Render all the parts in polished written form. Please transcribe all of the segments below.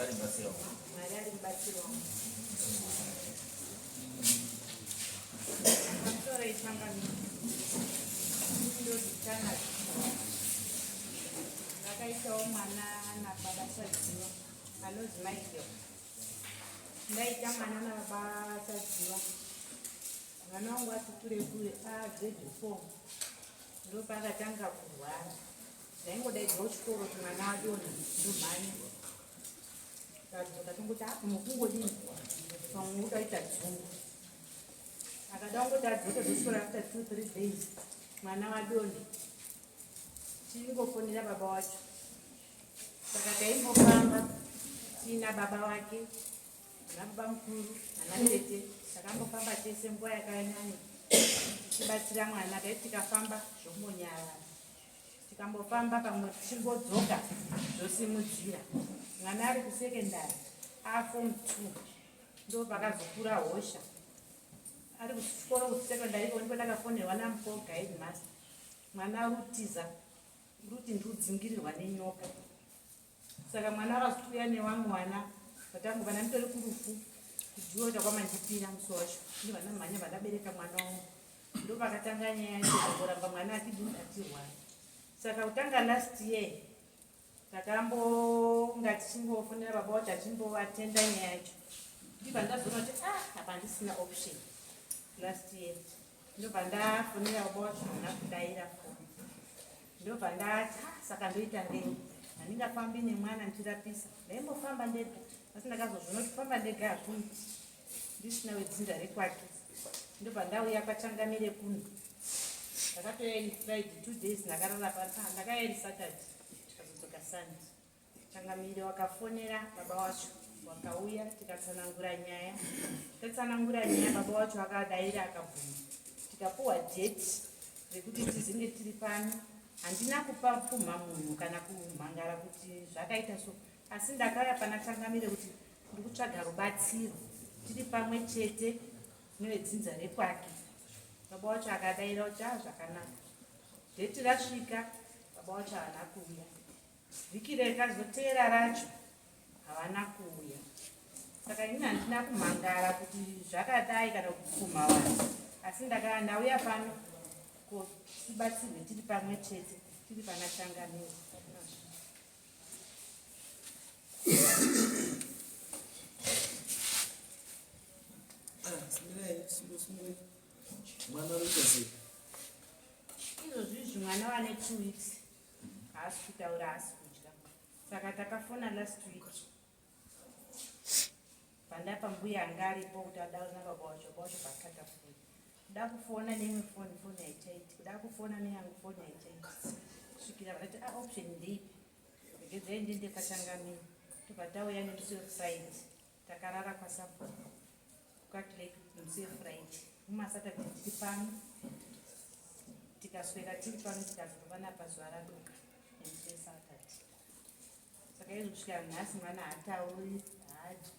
Mwari ari mubatsiri wangu. Mwari ari mubatsiri wangu. Pamusoro ichangamire. Ndozitana. Ndakaitawo mwana nababa Sadziwa anonzi Michael. Ndaita mwana nababa Sadziwa. Mwana wangu ati kure kure a grade 4 ndopaakatanga kurwara. Ndaingodaidzwa kuchikoro kuti mwana adonha ndomhanya. Tadzoka tongoti ah mukungodini pamwe udaita dzungu. Akada kungoti adzoke kuchikoro after 2 3 days mwana wadonha. Tingofonera baba wacho. Saka taimbofamba tiina baba wake ana baba mukuru ana tete takambofamba tese nguva yakanyanya tichibatsira mwana taiti tikafamba zvokumbonyarara tikambofamba pamwe tichimbodzoka zvosimudzira mwana ari kusekendari afom 2 ndo pakazokura hosha ari kuchikoro kusekondari iko ndipo ndakafonerwa namupoga headmaster mwana ari kutiza ruti ndikudzingirirwa nenyoka Saka mwana akazotouya nevamwe vana vatangu vana nditori kurufu kujiota kwamandipira musi wacho ndi vana mhanya vadabereka mwana wangu ndopakatanga nyaya yacho kungoramba mwana atidini atirwara saka kutanga last year takambonga tichingofonera baba wacho achimboatenda nyaya yacho ndibva ndazoona kuti ah apa handisina option last year ndobva ndafonera baba wacho handina kudaira foni Ndobva ndati ah, saka ndoita rei handingafambi nemwana ndichirapisa ndaimbofamba ndega asi ndakazozviona kuti kufamba ndega hakuiti ndisina wedzinza rekwake ndobva ndauya kwachangamire kuno ndakatouya iri friday 2 days ndakarara pa ndakauya iri saturday ndikazodzoka sunday Changamire wakafonera baba wacho wakauya tikatsanangura nyaya. Tatsanangura nyaya baba wacho akadaira akabvuma. Tikapuwa date rekuti tizinge tiri pano. Handina kupa pfumha munhu kana kumhangara kuti zvakaita so asi ndakauya pana Changamire kuti ndikutsvaga rubatsiro tiri pamwe chete nevedzinza rekwake. Baba wacho akadaira kuti ah zvakanaka. Date rasvika baba wacho haana kuuya. Vhiki rekazoteera racho havana kuuya saka ini handina kumhangara kuti zvakadai kana kupfuma vanhu asi ndakava ndauya pano ko tibatsirwe tiri pamwe chete tiri pana changamire. Mwana anoita sei? Izvozvi izvi mwana wane 2 weeks haasi kutaura haasi kudya saka takafona last week pandapa mbuya anga aripo kuti adaura nababa wacho baba wacho pakata foni kuda kufona neimwe foni foni haichaiti kuda kufona neyangu foni haichaiti kusvikira vakati ah, option ndeipi regedzai ndiende kwachangamire tobva tauya nemusi wefriday takarara kwasabhuku kucatlake musi wefriday mumasaturday tiri pano tikaswera tiri pano tikazorova napazuva radoka nemusi wesaturday saka izvo kusvikira nhasi mwana haatauri haadyi.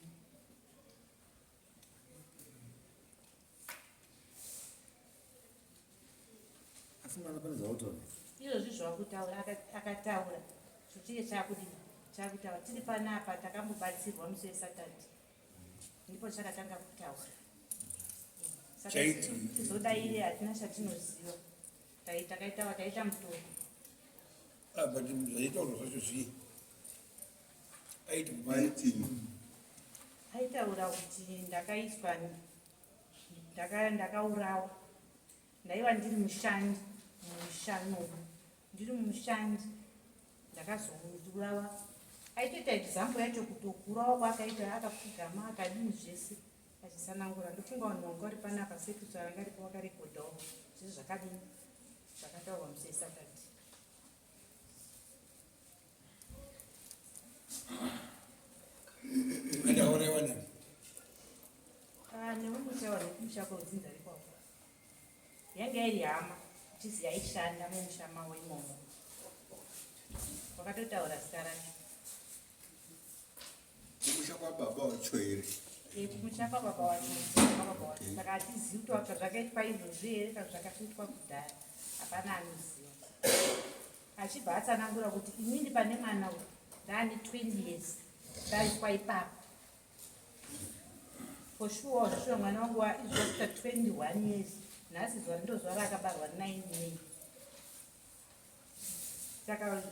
Asi mwana pane zvautaura izvozvi zvakutaura akataura chochike chakudii chakutaura tiri panapa takambobatsirwa musi wesaturday ndipo chakatanga kutaura saka tizodaire hatina chatinoziva takaita taita mutoro. Ah, but zvaitaurwa zvacho zvii? Aiti aitaura kuti ndakaiswa ndakaurawa ndaiva ndiri mushandi mumushano ndiri mushandi ndakazourawa aitoita example yacho kutokurawa kwaakaita akapfugama akadini zvese achisanangura ndofunga vanhu vanga vari panapa sekutsa vanga ripo vakarekodhawo zvese zvakadini zvakataurwa musi wesaturday. Andauraiwa nani? Ah, newemusha vanhu vekumusha kwedzinza rekwavo yange iri hama ichizi yaishanda mumusha mavo imomo wakatotaura zita racho. Kumusha kwababa wacho here? Eh, kumusha kwababa wacho, kwababa wacho. Saka hatizivi kuti wacho zvakaitwa izvozvi here kana zvakatoitwa kudhaya, hapana anoziva. Achibva atsanangura kuti inini pane mwana uyu ndaane 20 years Ndaiswa ipapo. For sure, sure mwana wangu waizvosvika 21 years. Nhasi zuva ndozuva raakabarwa 9 May. Saka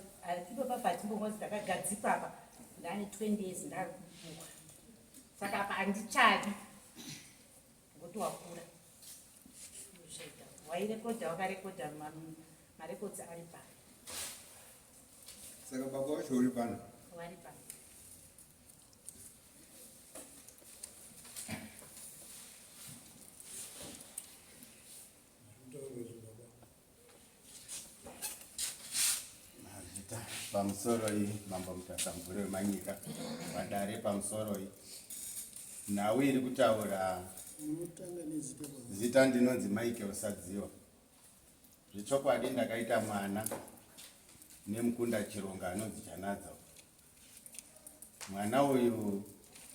ipo papa hatimbongozi ndakagadzikwa apa ndane 20 years ndakubuka. Saka apa handichadi ngokuti wakura. Zvaita. Wairekodha wakarekodha marekodzi ari pano. Saka baba wacho uri pano? Vari pano. Mazvita pamusoroi mambo Mutasa mvuri wemanyika vadare pamusoroi nhau iri kutaura zita ndinonzi Michael Sadziwa zvechokwadi ndakaita mwana nemukunda Chironga anonzi Chanadza mwana uyu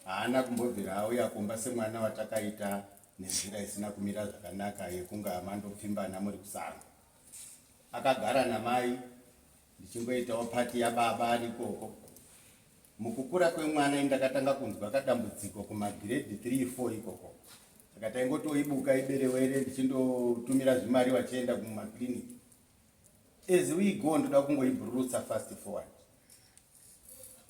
haana kumbobvira auya kumba semwana watakaita nenzira isina kumira zvakanaka yekunga mandopfimbana muri kusango akagara namai ndichingoitawo pati yababa ari ikoko mukukura kwemwana indakatanga kunzwa kadambudziko kumagrade 3 4 ikoko saka taingotoibuka iberewere ndichindotumira zvimari vachienda kumaclinic as we go ndoda kungoibhururutsa fast forward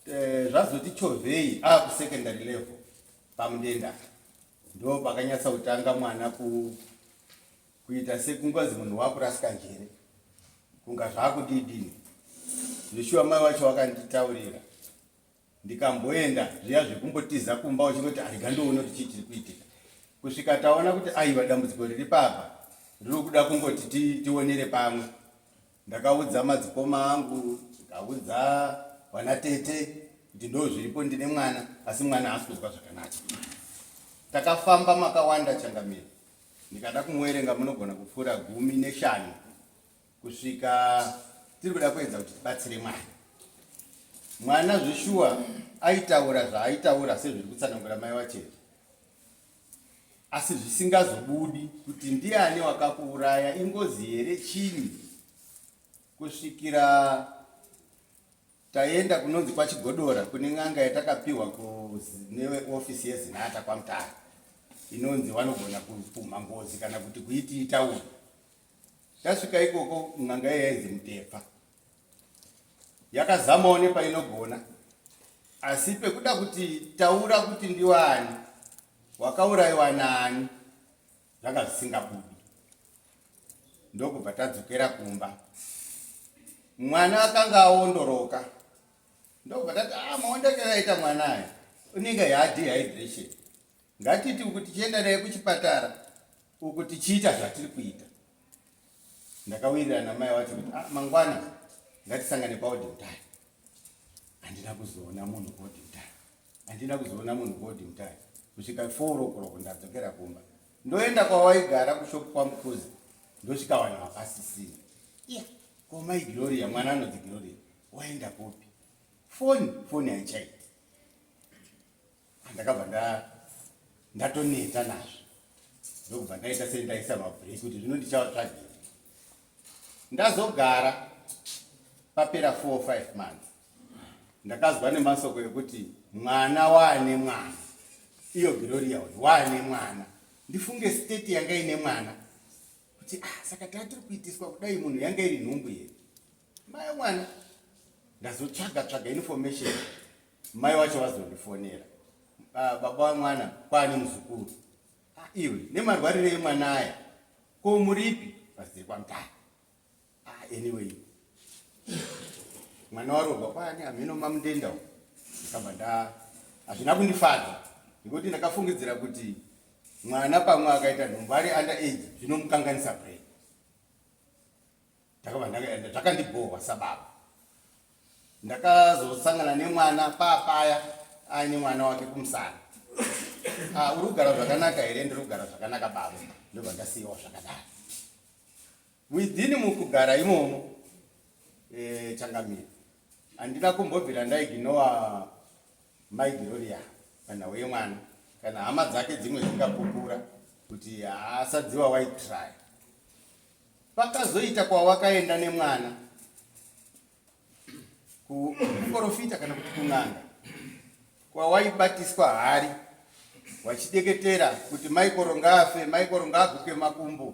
eh, zvazoti chovhei akusecondary level pamudenda ndo pakanyatsa kutanga mwana ku kuita sekungazi munhu wakurasika njere kunga zvakudidini zveshuwa mai wacho wakanditaurira ndikamboenda zviya zvekumbotiza kumba uchingoti arega ndoona kuti chii chiri kuitika kusvika taona kuti aiwa dambudziko riri papa riri kuda kungoti tionere pamwe ndakaudza madzikoma angu ndikaudza vanatete kuti ndo zviripo ndine mwana asi mwana haasi kuzwa zvakanaka takafamba makawanda changamire ndikada kumuverenga munogona kupfuura 15 kusvika tiri kuda kuedza kuti tibatsire mwana mwana zveshuwa aitaura zvaaitaura sezviri kutsanangura mai wachete asi zvisingazobudi kuti ndiani wakakuuraya ingozi here chinyi kusvikira taenda kunonzi kwachigodora kune n'anga yatakapiwa neofisi yezinata kwamutare inonzi vanogona kupumha ngozi kana kuti kuiti itaure tasvika ikoko n'anga iya yainzi mutepa yakazamawo nepainogona asi pekuda kuti taura kuti ndiwani wakaurayiwa naani zvanga zvisingabudi ndokubva tadzokera kumba mwana akanga aondoroka ndokubva tati ah, maondokero aita mwana aya unenge yadehydration ngatiti uku tichienda naye kuchipatara uku tichiita zvatiri kuita ndakawirirana namai wacho kuti ah, mangwana ngatisangane paodimtare handina kuzoona munhu kuodimtare handina kuzoona munhu kuodimtare kusvika four o'clock ndadzokera kumba ndoenda kwawaigara kushop kwamukuzi ndosvika vanhu vapasisina yeah. ko mai gloria mwana anonzi gloria waenda kupi foni foni haichaiti ndakabva ndatoneta nazvo ndokubva ndaita sendaisa mabreak kuti zvino ndichavatsvagira ndazogara papera 4 5 months ndakazwa nemasoko ekuti mwana waane mwana iyo gloria uyu waane mwana ndifunge state yanga ine mwana kuti ah, saka tatiri kuitiswa kudai munhu yanga iri nhumbu here mai mwana ndazotsvaga tsvaga information mai wacho vazondifonera ah, baba wamwana kwaane muzukuru ah, iwe nemarwarire emwana aya ko muripi vaziri kwamutare ah, anyway mwana warogwa kwaani hameno mamundenda u ndakabva nda hazvina kundifadza nekuti ndakafungidzira kuti mwana pamwe akaita nhumbu ari under age zvinomukanganisa brain ndakabva ndakaenda zvakandibhohwa sababa ndakazosangana nemwana paapaya aine mwana wake kumusana ah, uri kugara zvakanaka here ndiri kugara zvakanaka baba ndobva ndasiyiwa zvakadaro within mukugara imomo eh, changamire handina kumbobvira ndaiginowa mai gloria panhau yemwana kana hama dzake dzimwe dzingapupura kuti haasadziwa waitry Pakazoita kwawakaenda nemwana kuprofita kana kuti kun'anga. Kwawaibatiswa hari wachideketera kuti Maikoro ngaafe, Maikoro ngaaguke makumbo,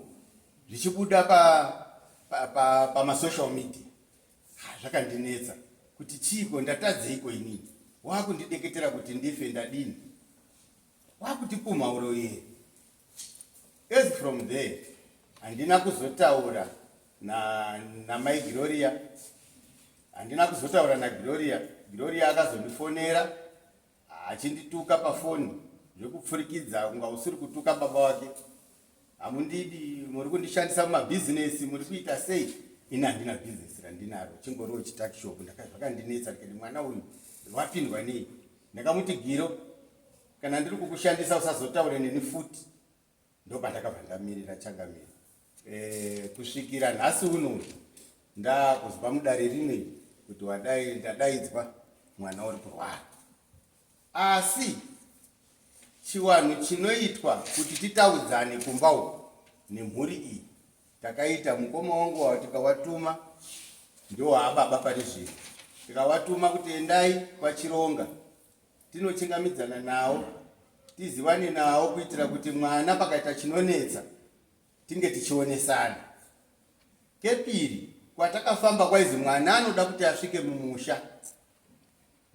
zvichibuda pamasocial pa, pa, pa media. Zvakandinetsa kuti chiiko, ndatadzeiko inini, wakundideketera kuti ndife, ndadini, wakutipumha uroyi here? As from there handina kuzotaura namai na Gloria, handina kuzotaura naGloria. Gloria akazondifonera achindituka pafoni zvekupfurikidza kunga usiri kutuka baba wake. Hamundidi, muri kundishandisa mumabhizinesi, muri kuita sei? Ini handina bhizinesi randinaro, chingoriwo chitakishop. Zvakandinetsa, ndikati mwana uyu wapindwa nei? Ndakamuti Giro, kana ndiri kukushandisa usazotaure neni futi. Ndopandakabva ndamirira changamire kusvikira nhasi uno ndakuzwa mudare rimwe kuti wadai ndadaidzwa mwana uri kurwara. Asi chiwanhu chinoitwa kuti titaudzane kumba uku nemhuri iyi takaita mukoma wangu wa tikawatuma, ndowaababa pari zvino, tikawatuma kuti endai kwaChironga tinochingamidzana nawo, tizivane nawo, kuitira kuti mwana pakaita chinonetsa tinge tichionesana. Kepiri kwatakafamba kwaizi mwana anoda kuti asvike mumusha.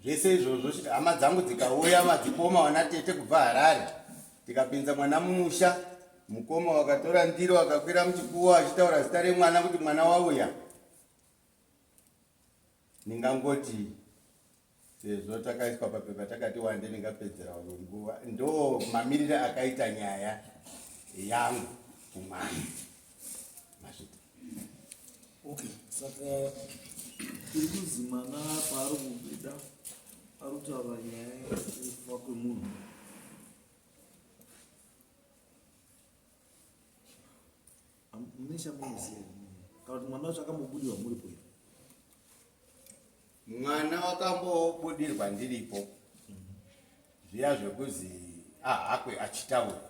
Zvese izvozvo hama dzangu dzikauya, madzikoma, vana tete kubva Harare, tikapinza mwana mumusha. Mukoma wakatora ndiro akakwira muchikuwa achitaura zita remwana kuti mwana wauya. Ndingangoti sezvo takaiswa papepa takati wande, ndingapedzera vamwe nguva. Ndo mamirire akaita nyaya yangu kumwana. Mazvita. Okay, saka iri kuzi mwana paari kubuda ari kutaura nyaya yekufa kwemunhu. Mune chamunoziva kana kuti mwana wacho akambobudirwa muripo here? Mwana wakambobudirwa ndiripo, zviya zvekuzi ahakwe achitaura,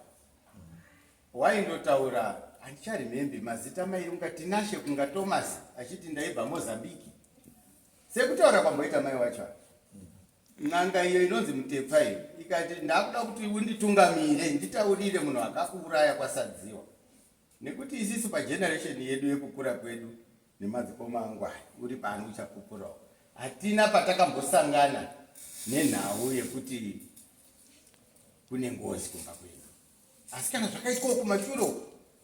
waindotaura, handicharemembi mazita mairi, kunga Tinashe, kunga Thomas, achiti ndaibva Mozambiki, sekutaura kwamboita mai wacho. N'anga iyo inonzi Mutepfa iyo ikati ndakuda kuti unditungamire, nditaurire munhu akakuuraya kwaSadziwa, nekuti isisu pageneration yedu yekukura kwedu nemadzikoma angu aya uri pano uchapupurawo, hatina patakambosangana nenhau yekuti kune ngozi kumba kwedu. Asi kana zvakaitwawo kumashure uku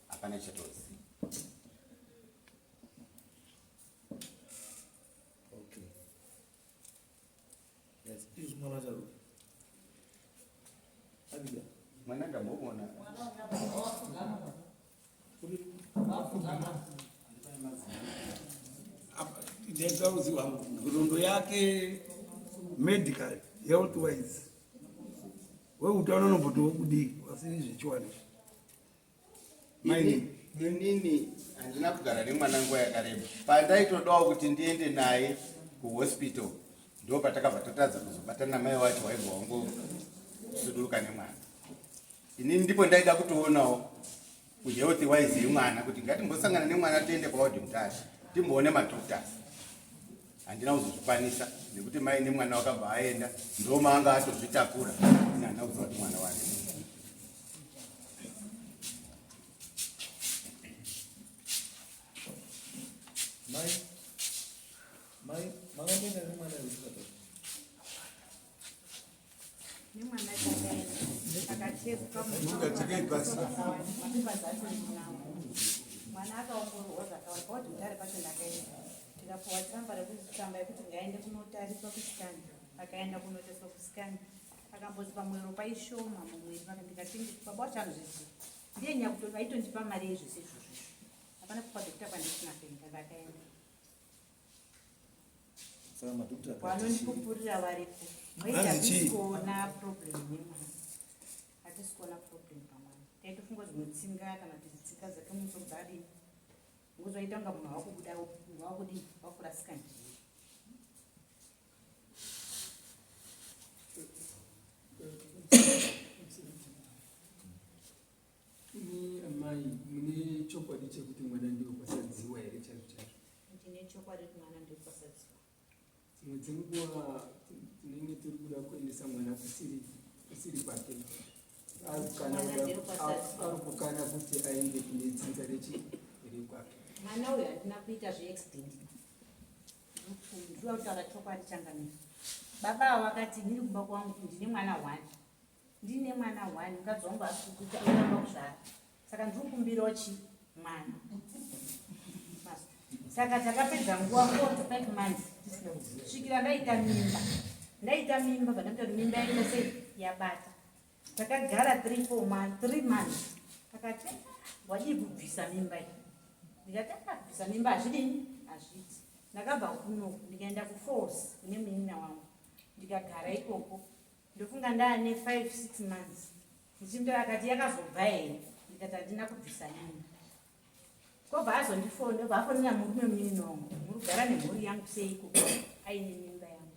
hapana chatoziva. Okay. Yes, izvi mwana wacho ari Abiga. Mwana ndambomuona. Ndaida kuziva nhoroondo yake medical health wise, weutano unombotiwo kudii vasiri zvechiwani? Inini handina kugara nemwana nguva yakareba. Pandaitodawo kuti ndiende naye kuhospital, ndo patakabva totadza kuzobatana namai wacho, waibva wangosuduruka nemwana. Inini ndipo ndaida kutoonawo kuhealth wise yemwana, kuti ngatimbosangana nemwana tiende kwaWard Mutare timboone madoctors. Handina kuzozvikwanisa nekuti mai nemwana wakabva aenda, ndomaanga atozvitakura. Ini handina kuziva kuti mwana wake. Mai, mai, makamboenda nemwana wechipatara? Nemwana takaenda akachekwa. Mungachekei pasi. Mapepa acho ndinawo. Mwana akaongororwa zvakawanda. PaWard Mutare pacho ndakaenda, tikapuwa tsamba rekuti, tsamba yekuti ngaende kunotariswa kuscan. Akaenda kunotariswa kuscan, akambozi pamwero paishoma mumwiri. Ndikati baba wacho anozviziva, ndiye nyakuto aitondipa mari yezvese izvozvo izvo. Hapana kupa doctor kwandisina kuenda, ndakaenda. Saka madoctor akati chii? Vanondipupurira varipo. Hanzi Hatisi chii? kuona problem nemwana, hatisi kuona problem pamwana. Taitofunga zvimwe tsinga kana kuti tsinga dzake mumusoro dzadini, ngozoita kunga munhu wakubuda, wakudini, wakurasika njiri. Imi amai, mune chokwadi chekuti mwana ndiwe kwaSadziwa here chaizvo chaizvo? Ndine chokwadi kuti mwana ndiwe kwaSadziwa. Dzimwe dzenguva tinenge tiri kuda kuenda kuendesa mwana kusiri kusiri kwake ari kukana kuti aende kune dzinza rechi rekwake. Mwana uyu handina kuita zveaccident, ndinoda kutaura chokwadi changamira. Baba avo vakati ndiri kumba kwangu ndine mwana one, ndine mwana one, mukadzi wangu asi kuita uramba kuzvara, saka ndiri kukumbirawo chi mwana. Saka takapedza nguva 4 to 5 months svikira ndaita mimba. Ndaita mimba, vandakuita kuti mimba yaita sei, yabata. Takagara 3 4 months, 3 months. Akati wadii kubvisa mimba iyi? Ndikati ah, kubvisa mimba hazvidini, hazviti. Ndakabva kunoku ndikaenda kuFalls kune munin'ina wangu, ndikagara ikoko. Ndofunga ndaane 5 6 months ndichimutora. Akati yakazobva here? Ndikati handina kubvisa mimba. Kobva azondifona, obva afonera murume munin'ina wangu, muri kugara nemhuri yangu seiko aine mimba yangu?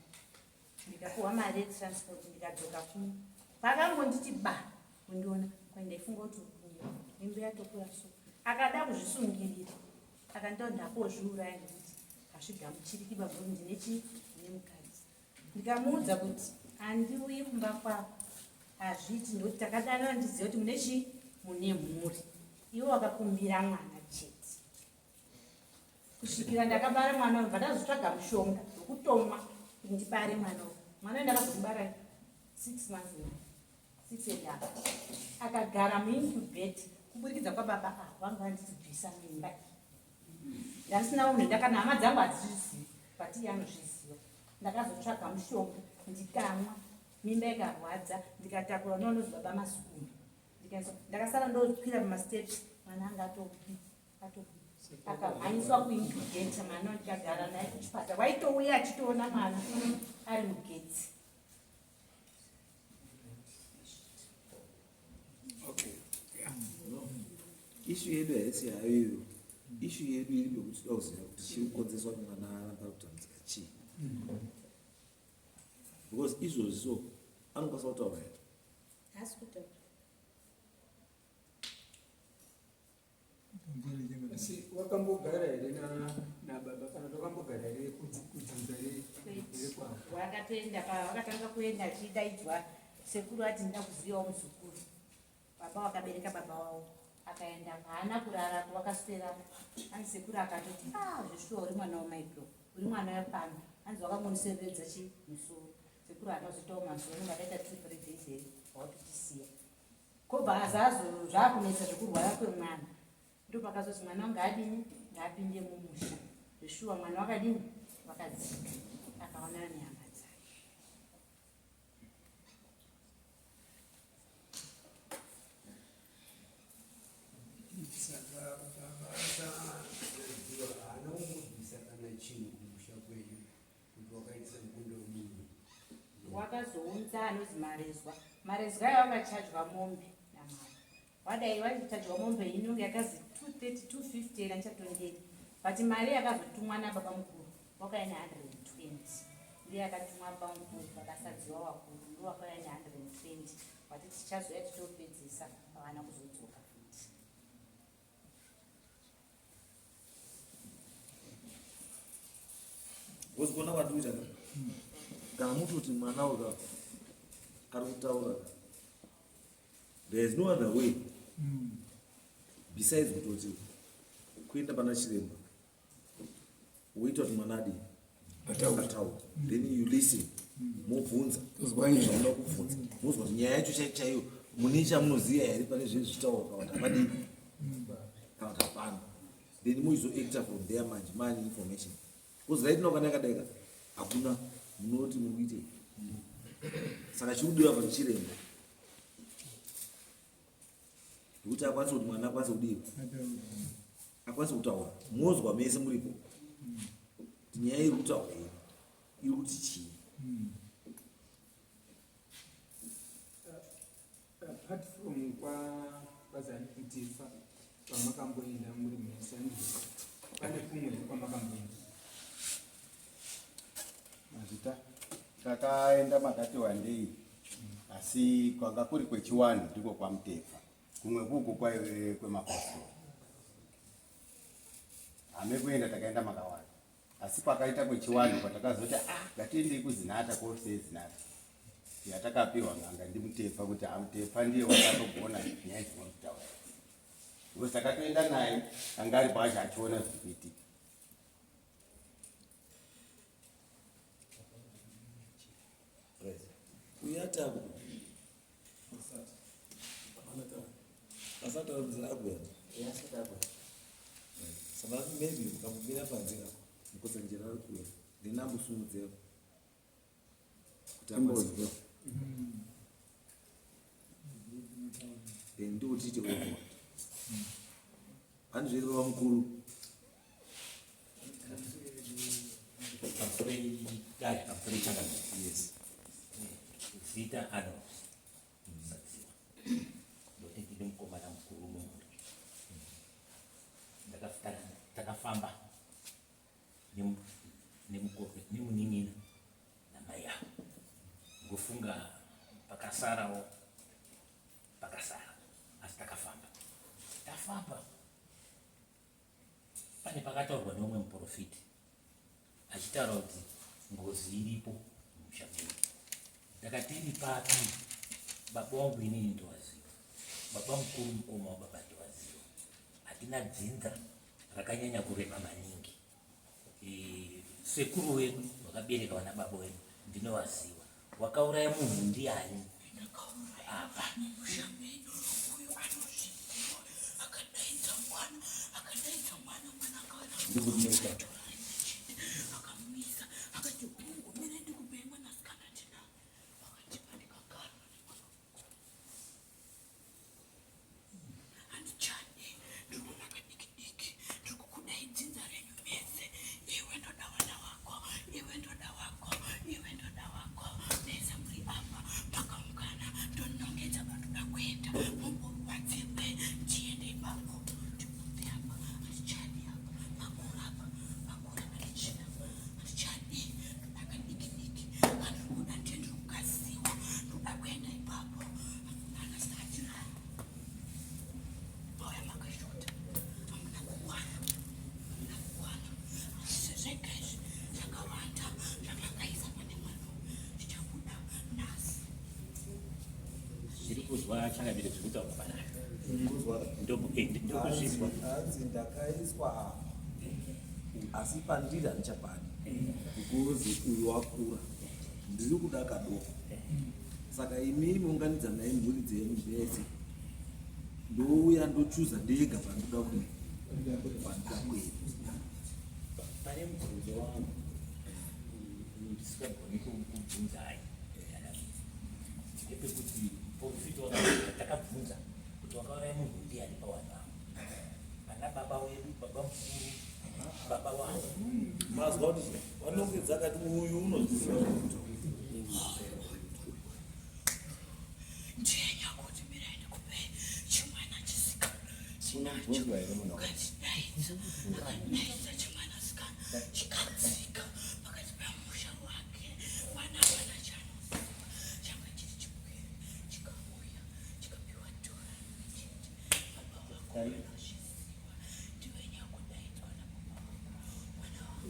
Ndikapiwa mari yetransport, ndikadzoka kuno. Paakangonditi ba kundiona, kwai ndaifunga kuti uri kunyepa, mimba yatokura. So akada kuzvisungirira, akanditaura ndakozviuraya nekuti hazvigamuchiriki baburi, ndine chii, ndine mukadzi. Ndikamuudza kuti handiuyi kumba kwako, hazviti, nekuti takadanana ndiziva kuti mune chii, mune mhuri. Iwe wakakumbira mwana chete. Kusvikira ndakabara mwana uyu, bva ndazotsvaga mushonga wekutomwa kuti ndibare mwana uyu. Mwana uyu ndakazomubara 6 months now, six and half. Akagara muincubate kuburikidza kwababa ava vanga vanditi bvisa mimba iyi. Ndandisina munhu, ndakana hama dzangu hadzizvizivi, but iye anozviziva. Ndakazotsvaga mushonga ndikamwa, mimba ikarwadza, ndikatakura unonozi baba Masukumba. Ndikaiswa, ndakasara ndokwira pamasteps, mwana anga atobuda, atobuda. Akamhanyiswa kuincubator mwana, ndikagara naye kuchipatara. Waitouya achitoona mwana ari mugetsi. Okay. No. Issue yedu haisi hayo iyoyo. Issue yedu iri pekuti toda kuziva kuti chiri kukonzeswa kuti mwana aramba kutambudzika chii, because izvozvi so anokwanisa kutaura here? Haasi kutaura. Asi wakambogara here nababa kana kuti wakambogara here kudzinza rekwavo? Wakatoenda, wakatanga kuenda achidaidzwa, sekuru ati ndida kuzivawo muzukuru. Baba wakabereka baba wavo, akaenda, haana kurarako, wakaswera. Hanzi sekuru akatoti, ah, zveshuwa uri mwana wamaibro, uri mwana wepano. Hanzi wakangomuseveredza chi musoro. Sekuru haana kuzoitawo mazuva anenge akaita 2 3 days here, wawatotisiya. Kobva azazo zvaakunetsa zvekurwara kwemwana, ndopakazozi mwana wangu adini, ngaapinde mumusha. Zveshuwa mwana wakadini, wakadzika, akaonana nehama dzake. Saka baba asaziva haana kumbobvisa kana chinhu kumusha kwenyu kuti wakaitisa mukundo wemunhu? Wakazounza anozi marezwa. Marezwa ayo wakachajwa mombe namai wadai wachajwa mombe inonge yakazi 230 250 era nichatonderi, but mari yakazotumwa nababa mukuru wakauya ne120. Ndiye yakatumwa baba mukuru vakasadziwa vakuru, ndo wakauya ne120, vati tichazoya titopedzisa. Havana kuzodzoka futi. Because kuona kwatikuita ka, kana mutoti mwana uka ari kutaura ka, there is no other way besides kutoti kuenda pana chiremba woita kuti mwana adii? Ataure. Ataure. Then you listen, mobvunza Tozwa nyaya. zvamunoda kubvunza, mozwa kuti nyaya yacho chaiyo chaiyo mune chamunoziva here pane zvinhu zvichitaurwa, kana kuti hapadii, kana kuti hapana. Then moizoacta from there manje mane information, because right now kana yakadai ka, hakuna munoti muri kuitei. Saka chiri kudiwa pa chiremba ndikuti akwanise kuti mwana akwanise kudii, akwanise kutaura. Mozwa mese muripo kuti nyaya iri kutaura iyi iri kuti chii. Apart from kwazanitifa kwamakamboenda muri mese, pane kumwe kwamakamboenda? Mazvita, takaenda makati wandei, asi kwanga kuri kwechiwanhu ndiko kwaMutefa. Kumwe kuku kwaive kwemapostori. Hame kuenda takaenda makawanda, asi kwakaita kwechiwanhu kwatakazoti ah, ngatiendei kuZinata, kuofisi yeZinata. Yatakapiwa n'anga ndiMutefa kuti aMutefa ndiye wakatogona nyaya dzimuri kutaura. Because takatoenda naye anga ari pacho achiona zviri kuitika. Uyataku. Asati akuya. Saka maybe ukamubira panze kako mukotsanjera ari kuuya then ambosumudzira kuti Imbozwa. Then ndikuti tiite over handizviri baba mukuru. Pamusoro dare, pamusoro changamire. Yes. Zita Arnold Sadziwa. Ndoti ndine mukomana mukuru mumhuri. Takafamba nemunin'ina namai avo. Ngofunga pakasarawo pakasara, asi takafamba tafamba. Pane pakataurwa neumwe muprofiti achitaura kuti ngozi iripo mumusha medu. Ndakati, "Iri papi?" Baba wangu inini ndowaziva, baba mukuru mukoma wababa ndowaziva. Hatina dzinza rakanyanya kurema maningi. Sekuru wedu vakabereka vana baba wedu ndinovaziva. Wakauraya munhu ndiani apa? Musha menyu uyu anozviziva. Akadaidza mwana, akadaidza mwana, mwana akauya, akamumisa, akati, "Ungomire ndikupei mwanasikana." Ndina wakandipa, ndikagara nemwana. Handichadi, ndiri kuda kadiki diki, ndiri kukudai dzinza renyu mese. Iwe ndoda vana wako, iwe ndoda wako, iwe ndoda wako, mese muri apa makaungana. Ndonongedza pandoda kuenda, mumborwadzirwe, ndiende ipapo, ndibve apa. Handichadi apa, makura apa, makura. Handichina, handichadi, ndoda kadiki diki kandiri kuda, ndiye ndiri kugaziwa, ndoda kuenda ipapo. Anasatira mauya makashota, hamuna kukwana, hamuna kukwana. Asi zvega izvi zvakawanda zvamakaisa pane mwana zvichabuda nhasi. Zviri kuzwa changamire, zviri kutaurwa panapa. Ndokuzvizwa. Hanzi ndakaiswa apa, asi pandiri handichapadi because uyu wakura, ndiri kuda kadoko. Saka imimi unganidzanai mhuri dzenyu dzese, ndouya ndochuza ndega pandoda kudii, pandoda kuenda. Pane mubvunzo wangu ndisingagoni kubvunzai ndepekuti profita takabvunza kuti wakauraya munhu ndiani pawanhu avo, ana baba wedu, baba mukuru, baba wangu. Mazwa kuti vanongedza akati uyu unozviziva zvekuita. Ndiye kuti mirai ndikupei chimwana chisikana chinacho. Unobvunzwa here munhu? Akatidaidza, akadaidza chimwana sikana chikadzika pakati pamusha wake. Mwana hapana chaanoziva, changa chiri chipwere, chikauya chikapiwa dora rimwe chete. Baba wako vanozviziva, ndiwe nyakudaidzwa nababa wako. Mwana wangu,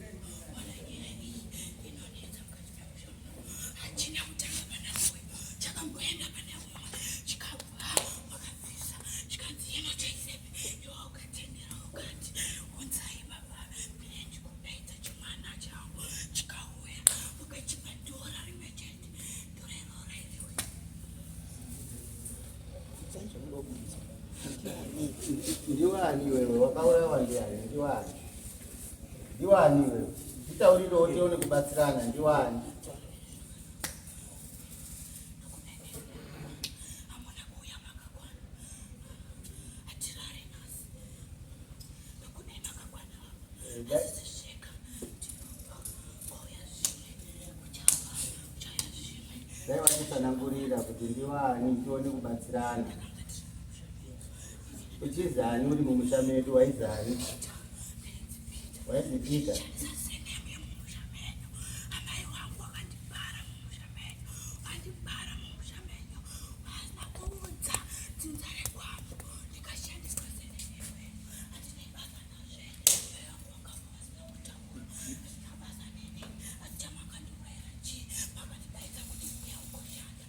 mwana, nyaya iyi inonetsa mukati memusha muno. Hachina kutanga pana uyu, chakamboenda pane umwe, chikabva wakabvisa, chikanzi ino chaisepi. Iwe ukatendera, ukati, "Unzai baba, mine ndikudaidza chimwana changu." Chikauya, ukachipa dora rimwe chete, dora iroro rairiwe. Ndiwani iwewe wakaurayiwa? Ndiani? Ndiwani? Ndiwani iwewe? Titaurirewo tione kubatsirana. Ndiwani? Hamuna kuuya makakwana, hatirare nhasi, nokudai makakwana. Asisvika tinobva kwauya zvimwe, kuchava kuchauya zvimwe. Dai vatitsanangurira kuti ndiwani, tione kubatsirana. Uchizani uri mumusha medu? Waizani? Waizipika? Shandisa mumusha menyu. Amai wangu wakandibara mumusha menyu, wandibara mumusha menyu, vasina kuudza dzinza rekwangu, ndikashandiswa senene. Handinei basa nazve. Mai vangu vakafa vasina kutaura, hazvina basa neni. Asi chamakandiurayira chii? Makandidaidza kuti uya ugoshanda.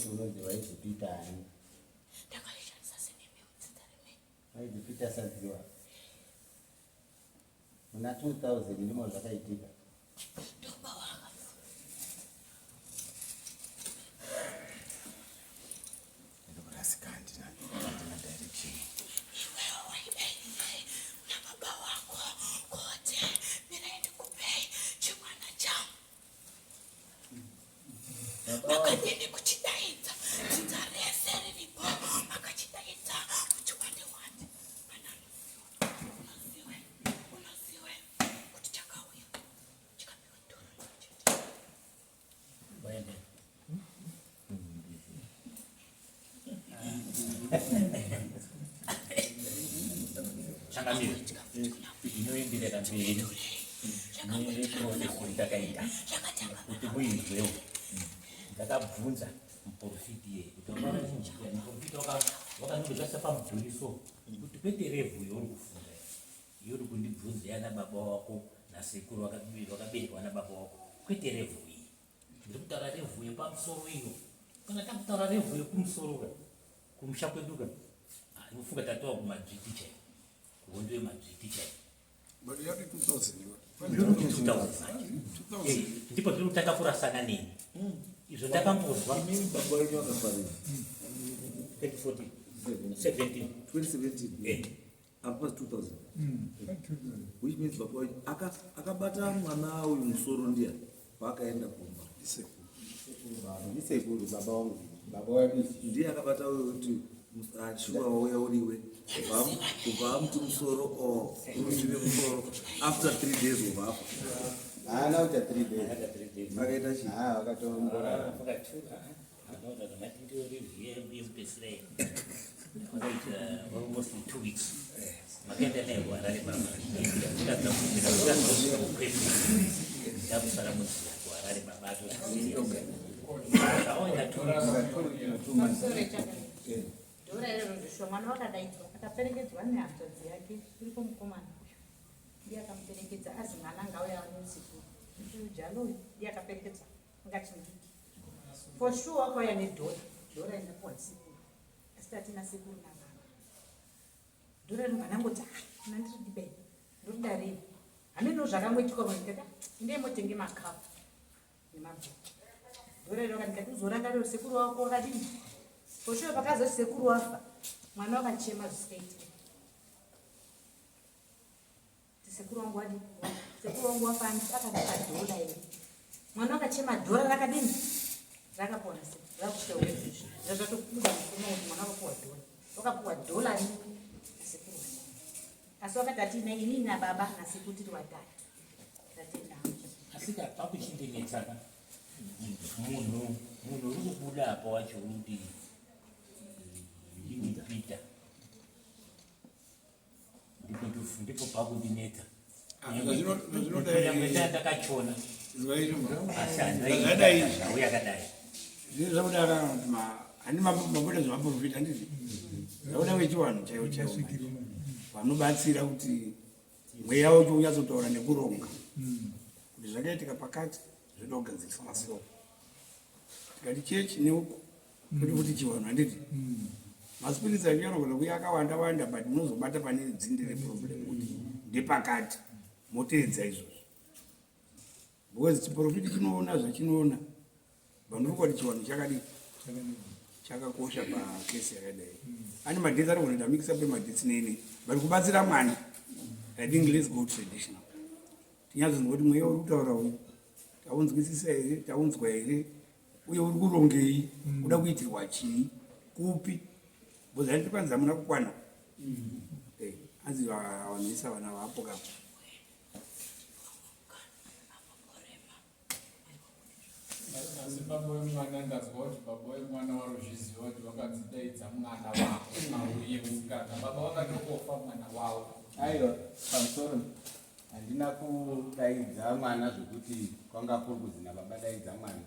kuti unonzi wainzi Peter ani? Ndakaishandisa seneme yekudzinza remene. Wainzi Peter Sadziwa. Muna 2000 ndimo zvakaitika. Ndokuba wakafa. Ndokurasika handina handina direction. Iwewe waidaidzei kuna baba wako kuti mirai ndikupei chimwana changu. Makadini kuchidaidza dzinza rese riripo makachidaidza kuti wande wande mwana anoziwa unoziwe unoziwe kuti chakauya chikapiwa doro chete. Waende. Changamire, inoenderera mberi neprocess yatakaita kuti muinzwewo. Ndakabvunza muprofiti iye kuti wakaona muprofiti wakanondikasa pamudhuri so kuti kwete revhu yauri kufunda iyi yauri kundibvunza yana baba wako nasekuru wakaberekwa nababa wako kwete revhu iyi ndiri kutaura revhu yepamusoro iyo kana takutaura revhu yekumusoro ka kumusha kwedu ka ah, ndinofunga tatova kumadzviti chaiyo kuhondo yemadzviti chaiyo But yati 2000 iwe. Ndiri kuti 2000 manje. 2000. Eh, ndipo tiri kutanga kurasana neni izvo ndakambozwa Imini baba wenyu vakafa rini? 2014 17 2017. Eh. Apa 2000. Which means baba wenyu akabata mwana uyu musoro ndiani paakaenda kumba. Ndisekuru. Ndisekuru baba wangu. Baba wangu. Ndiye akabata uyu kuti shuwa wauya uriwe. Kubva amuti musoro or uruzive musoro after 3 days ubva afa. Haana kuita 3 days. Akaita chii? Ah, wakatomborara. Almost 2 weeks makaenda naye kuHarare baba ndikazosvika kukwenu ndakusara munzira kuHarare baba atoaoenda 2 weeks. Pamusoro chakadai. Dhora iroro ndisho mwana wakadaidzwa akaperekedzwa nehanzvadzi yake iripo mukomana uyu ndiye akamuperekedza azi mwana ngauya neusiku uyu jalo uyu ndiye akaperekedza anga chimudiki for sure wakauya nedhora dhora indapuwa ndisekuru asi tatina sekuru nababa dhora rinobva ndangoti ah nandiri dibei ndorida rei hameno zvakangoitika vanhu ndikati ah indei motenge makapu nemabhuku dhora iro ndikati uzorangarira sekuru wako wakadini for sure pakazoti sekuru wafa mwana wakachema zvisikaitike kuti sekuru wangu wadi sekuru wangu wafa akandipa dhora iri mwana wakachema dhora rakadini rakapona rakusvika wezvizvi zvatobuda mufumo kuti mwana wakapuwa dhora wakapuwa dhora ripi nasekuru wake asi wakati atina inini nababa nasekuru tiri watatu tatenda. Asi ka pakuchindinetsaka munhu munhu uri kubuda apa wacho uri ndini Peter ndipo ndipo pakundinetsa. Ah, zvazvinodai- Nyangwe ndakachona asi Zvadai izvi. handauya akadai. Zvino zvakuda kana kuti handi mabuda zvemaprofita handiti zvakuda vechivanhu chaivo chaivo manje vanobatsira kuti mweya wacho unyatsotaura nekuronga kuti zvakaitika pakati zvoda kugadziriswa so tikati chechi neuku kuti futi chivanhu handiti maspirits acho anogona kuuya akawanda wanda but munozobata pane dzinde reproblem kuti ndepakati moteedza izvozvo because chiprofiti chinoona zvachinoona vanhu kuti chivanhu chakadii chakakosha pakesi yakadai ane madates anogona kuita mix up emadates nene but kubatsira mwana I think let's go traditional tinyatsonzwa kuti mweya uri kutaura uyu taunzwisisa here taunzwa here uye uri kurongei uda kuitirwa chii kupi because handiti kwanzi hamuna kukwana. Eh, hanzi vanhu vana vapo kapo. Asi baba wemwana ndazwa kuti baba wemwana warozviziva kuti vakanzidaidza mwana wako auye kana baba vakatokofa mwana wavo. Aiwa, pamusoro handina kudaidza mwana zvekuti kwanga kuri kuzi nababa daidza mwana.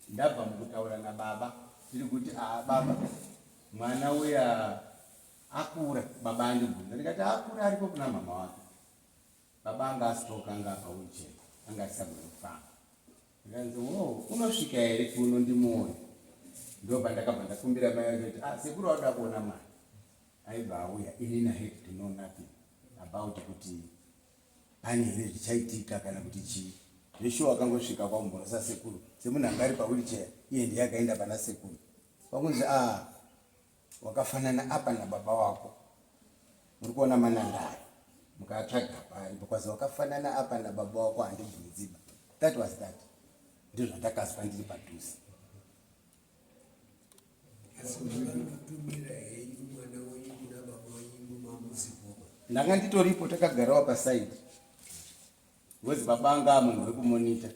Ndabva mukutaura nababa tiri kuti aa baba mwana uya akura baba andibvunza ndikati akura ariko kuna mama wake baba anga astroke anga apa wheelchair anga asisagoni kufamba ndikanzi wo unosvika here kuno ndimuone. Ndo pandakabva ndakumbira mai vacho kuti ah, sekuru vanoda kuona mwana. Aibva auya ini na had to know nothing about kuti pane here zvichaitika kana kuti chii. Zveshuwa akangosvika kwamuborosa sekuru semunhu anga ari pawheelchair, iye ndiye akaenda pana sekuru. Kwakunzi ah, wakafanana apa nababa wako, muri kuona manandari mukatsvaga pari because wakafanana apa nababa wako, handibvunziba. That was that. Ndizvo zvandakazwa ndiri padhuze. Asi makatumira henyu mwana wenyu kuna baba wenyu mamuzipoba? Ndanga nditoripo, takagarawo pasaidi because baba anga munhu wekumonita,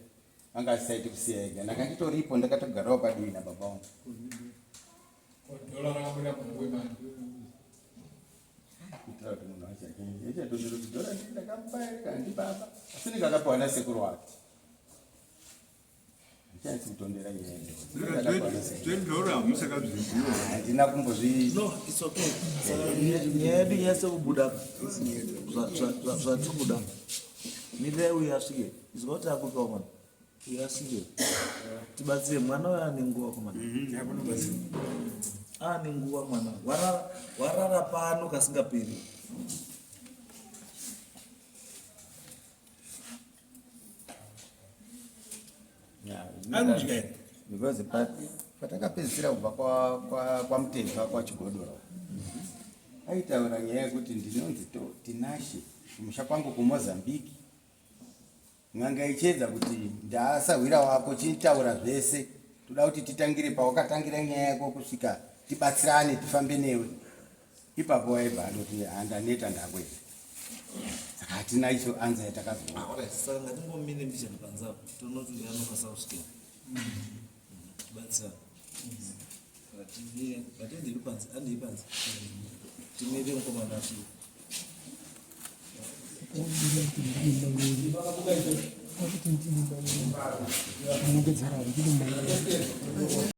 anga asisaiti kusiya ega. Ndanga nditoripo, ndakatogarawo padivi nababa wangu. Dhola rakabuda muhomwe manje. Kuitira kuti munhu wacho achatondera kuti dhora ndii ndakamupa here kana ndibaba, asi ndinge akapiwa nasekuru wake. Handichanyatsi kutondera nyaya yedhora. Hamusakazviziva? Handina kumbozvi. No, it's okay. Saka nyaya yedu inyatse kubuda zvatiri kuda. Mirirai uyu asvike. Izwa kuti akupiwa mwana uyu asvike, tibatsire mwana uyu. Ane nguva komana, ane nguva mwana. Warara, warara pano kasingaperi. Arikudya here? Because patakapedzisira kubva kwaMuteva kwaChigodora, aitaura nyaya yekuti ndinonzi Tinashe, kumusha kwangu kuMozambique. N'anga ichiedza kuti ndaasahwira wako, chitaura zvese, toda kuti titangire pawakatangira nyaya yako kusvika tibatsirane, tifambe newe. Ipapo waibva andoti handaneta, ndakuenda. Saka hatina icho anza yatakazoona. Alright, saka ngatingomire mbichana panze apo, tonoti uyu anokwanisa kusvikira tibatsira. Saka timire, ngatiendei panze, andei panze, timire mukomana asvike.